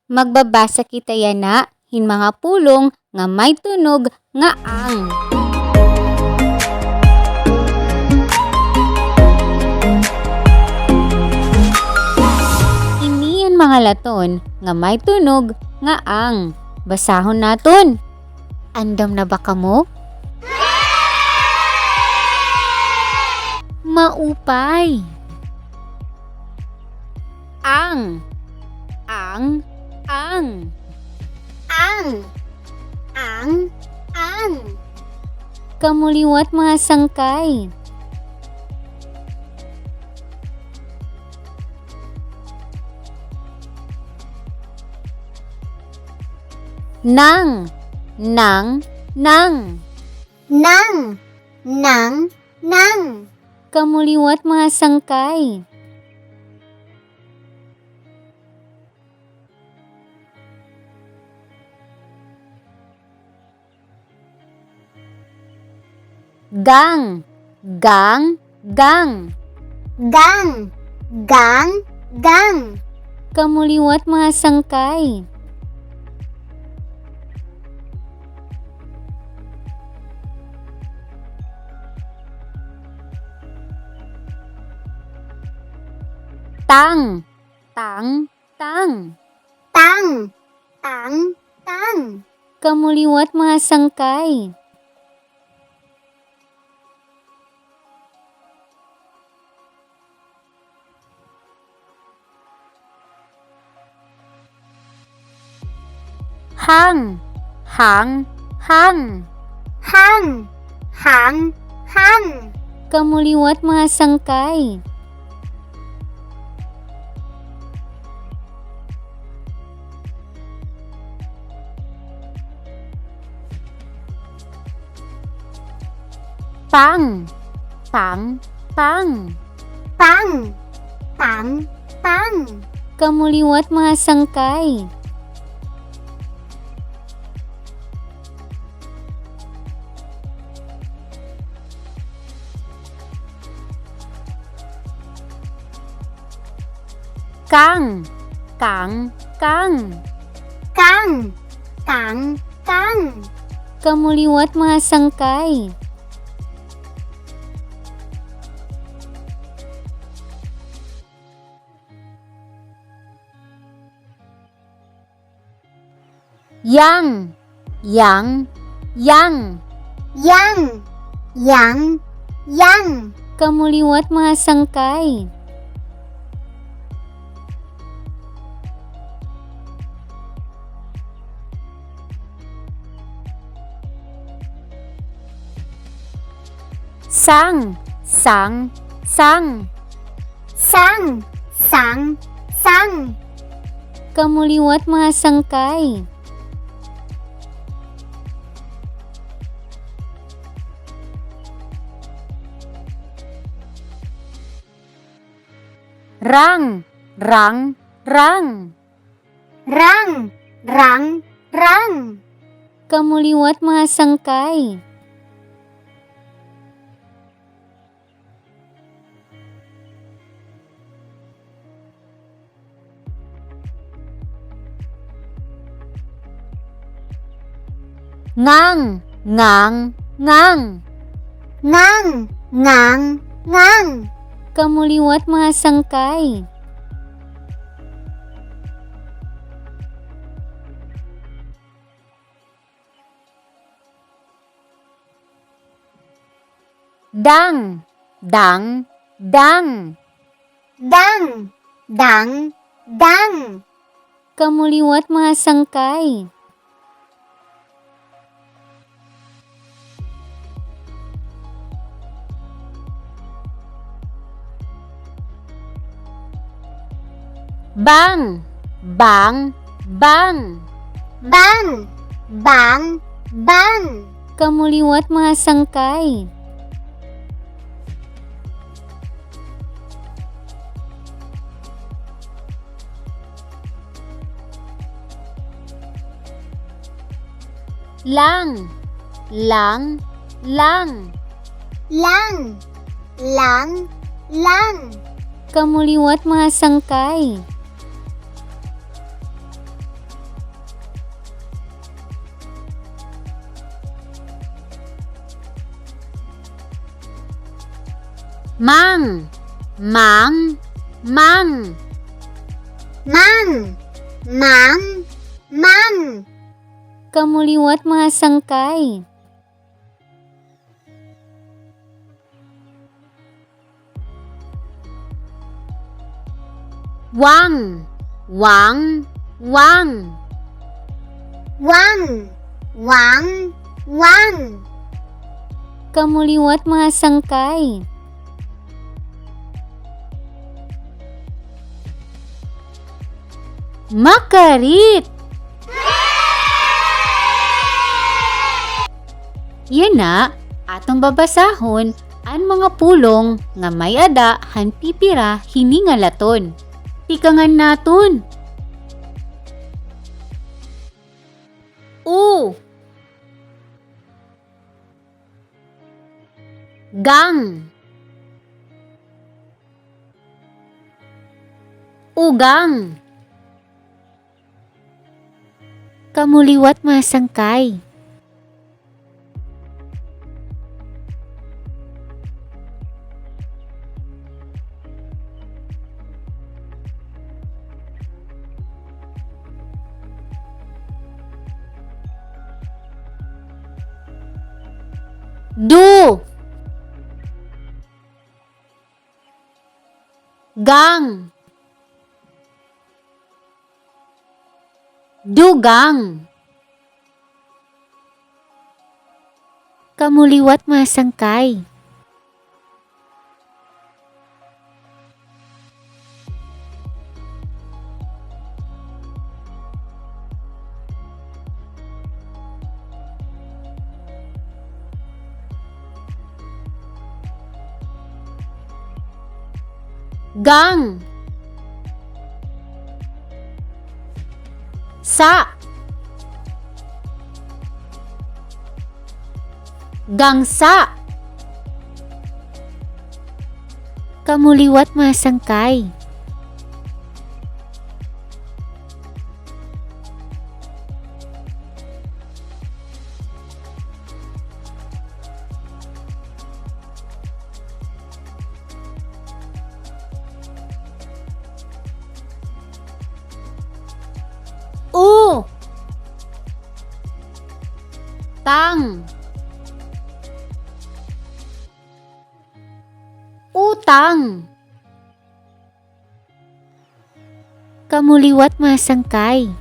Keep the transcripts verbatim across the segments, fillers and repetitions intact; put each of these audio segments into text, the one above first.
Magbabasa kita yana hin mga pulong nga may tunog nga ang. Ini an mga laton nga may tunog nga ang. Basahon naton. Andam na ba kamo? Maupay. Ang. Ang. Ang. Ang. Ang. Kamo liwat mga sangkay. Nang. Nang. Nang. Nang. Nang. Nang. Kamo liwat mga sangkay. Gang. Gang. Gang. Gang. Gang. Gang. Kamo liwat mga sangkay. Tang. Tang. Tang. Tang. Tang. Tang. Kamo liwat mga sangkay. Hang. Hang. Hang. Hang. Hang. Hang. Kamo liwat mga sangkay. Pang. Pang. Pang. Pang. Pang. Pang. Kamo liwat mga sangkay. Kang. Kang. Kang. Kang. Kang. Kang. Kamo liwat mga sangkay. Yang. Yang. Yang. Yang. Yang. Kamo liwat mga sangkay. Sang. Sang. Sang. Sang. Sang. Sang. Kamo liwat mga sangkay. Rang. Rang. Rang. Rang. Rang. Rang. Kamo liwat mga sangkay. Ngang, ngang, ngang. Ngang, ngang, ngang. Kamo liwat mga sangkay. Dang, dang, dang. Dang, dang, dang. Kamo liwat mga sangkay. Bang, bang, bang. Bang, bang, bang. Kamo liwat mga sangkay. Lang, lang, lang. Lang, lang, lang. Kamo liwat mga sangkay. Mang, mang, mang. Mang, mang, mang. Kamo liwat, mga sangkay. Wang, wang, wang. Wang, wang, wang. Kamo liwat, mga sangkay. Makarit. Yana, aton babasahon an mga pulong nga may-ada han pipira hini nga laton. Tikangan naton. U. Gang. Ugang. Kamo liwat, mga sangkay. Du. Gang. Dugang. Kamo liwat, mga sangkay. Gang. Sa. Gangsa. Kamo liwat, mga sangkay. U. Tang. Utang. Kamo liwat, mga sangkay.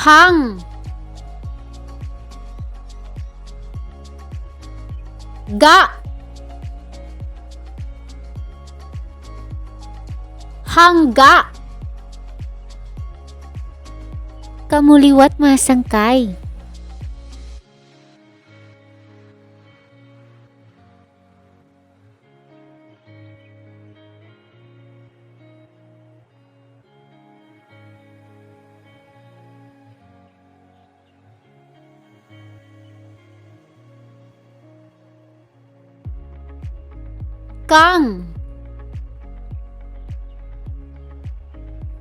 Hang. Ga. Hangga. Kamo liwat, mga sangkay. Kang.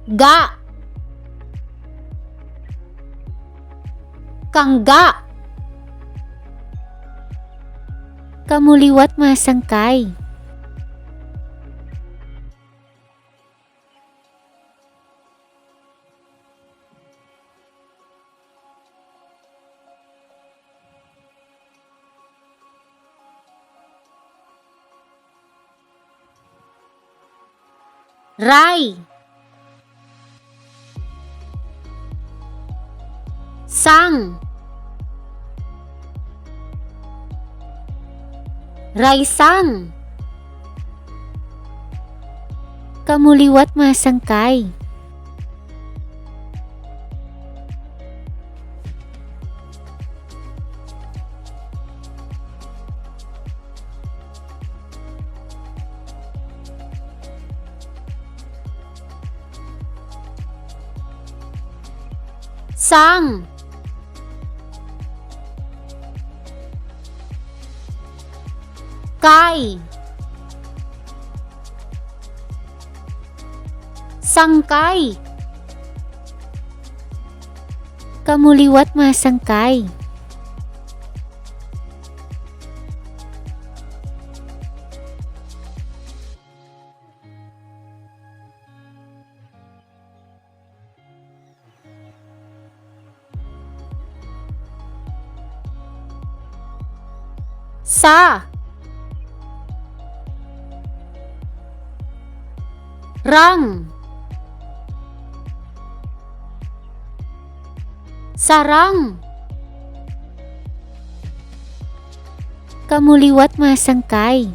Ga. Kangga. Kamo liwat, mga sangkay. Ray. Sang. Raysang. Kamo liwat, mga sangkay. Sang. Kay. Sangkay. Kamo liwat, mga sangkay. Sa. Rang. Sarang. Kamo liwat, mga sangkay.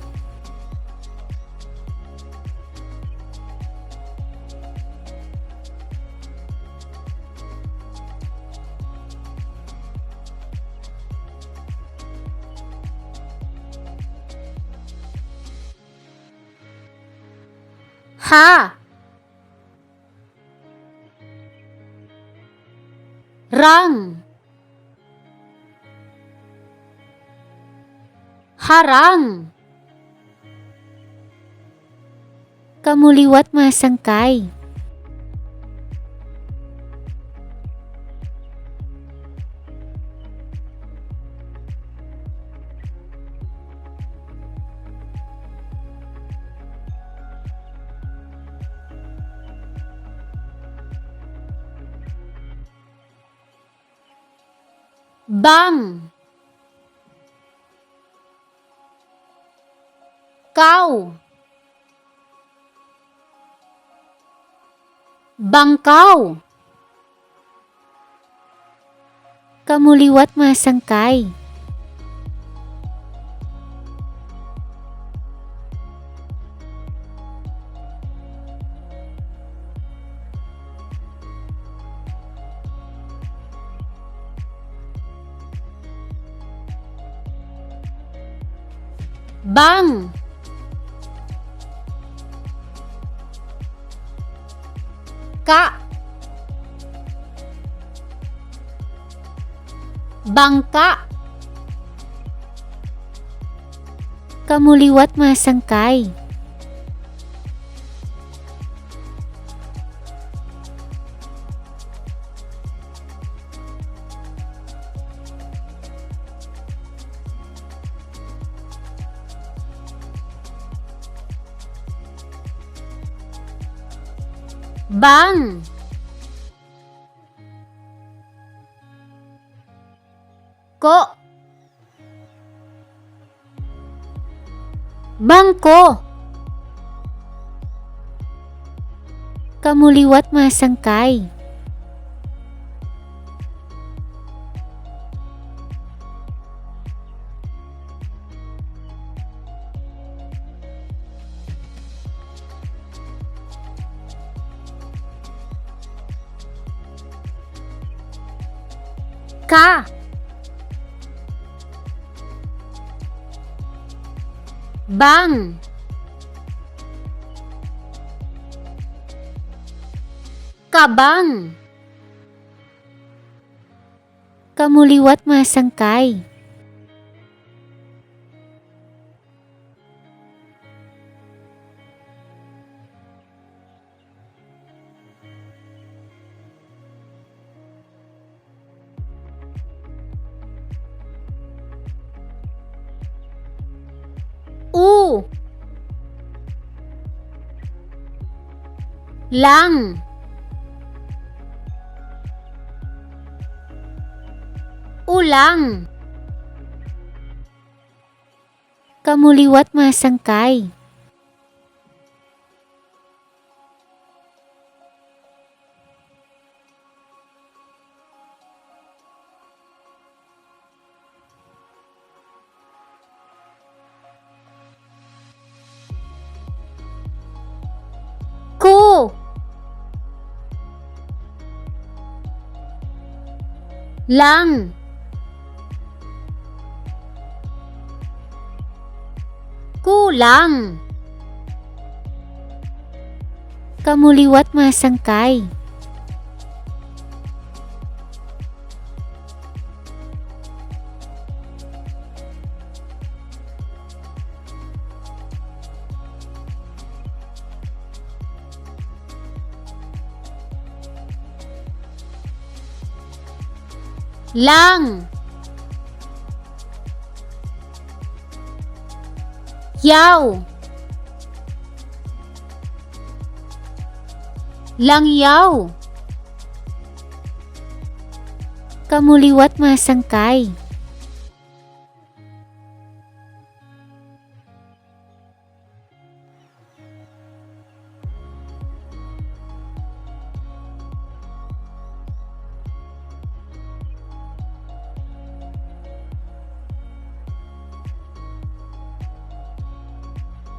Ha. Rang. Harang. Kamo liwat, mga sangkay. Bang. Kaw. Bangkaw. Kamo liwat, mga sangkay. Bang. Ka. Bangka. Kamo liwat, mga sangkay. Bang. Ko. Bangko. Kamo liwat, mga sangkay. Ka. Bang. Kabang. Kamo liwat, mga sangkay. U. Lang. Ulang. Kamo liwat, mga sangkay. Ku. Lang. Kulang. Kamo liwat, mga sangkay. Lang. Yaw. Langyaw. Kamo liwat, mga sangkay.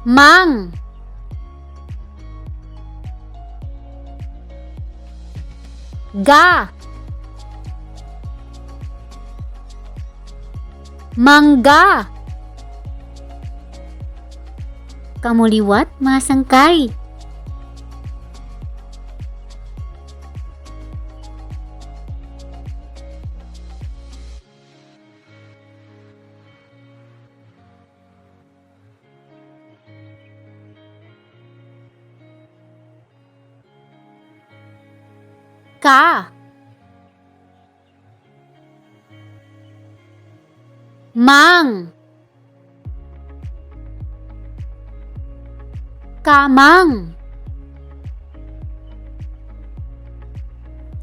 Mang. Ga. Mangga. Kamo liwat, mga sangkay. Ka. Mang. Kamang.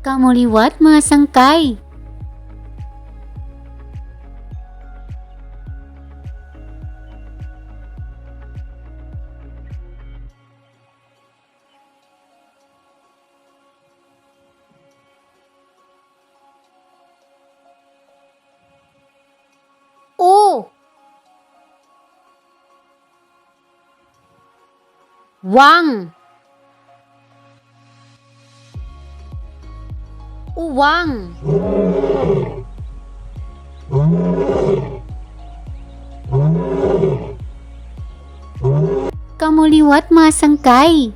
Kamo liwat, mga sangkay. U. Wang. Uwang. Kamo liwat, mga sangkay.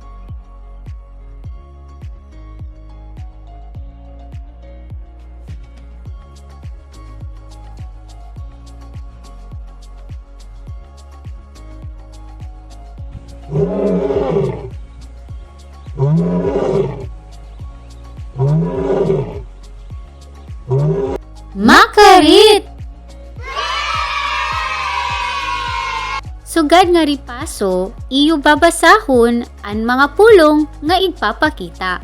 Makarit! Sugad nga ripaso, iyo babasahon an mga pulong nga igpapakita.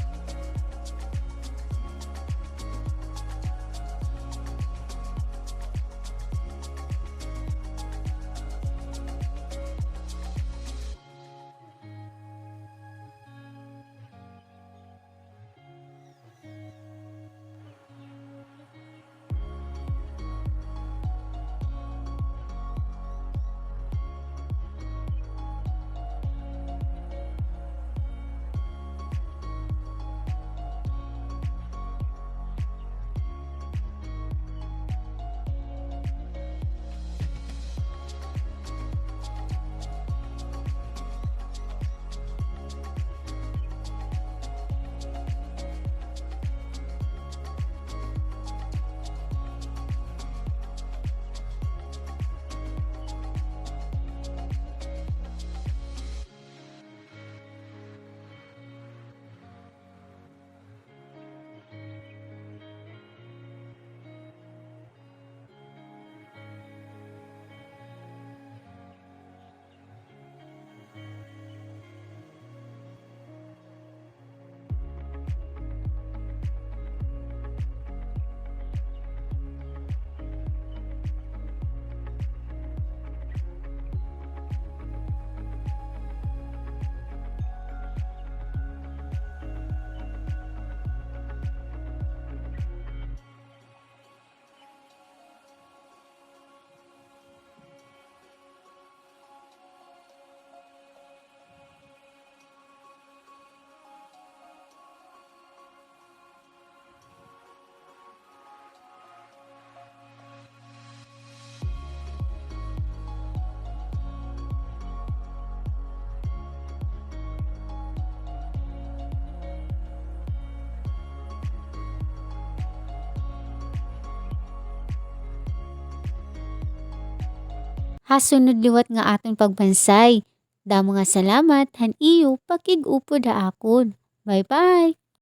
Ha sunod liwat nga aton pagbansay. Damo nga salamat han iyo pakig-upod ha akon. Bye-bye!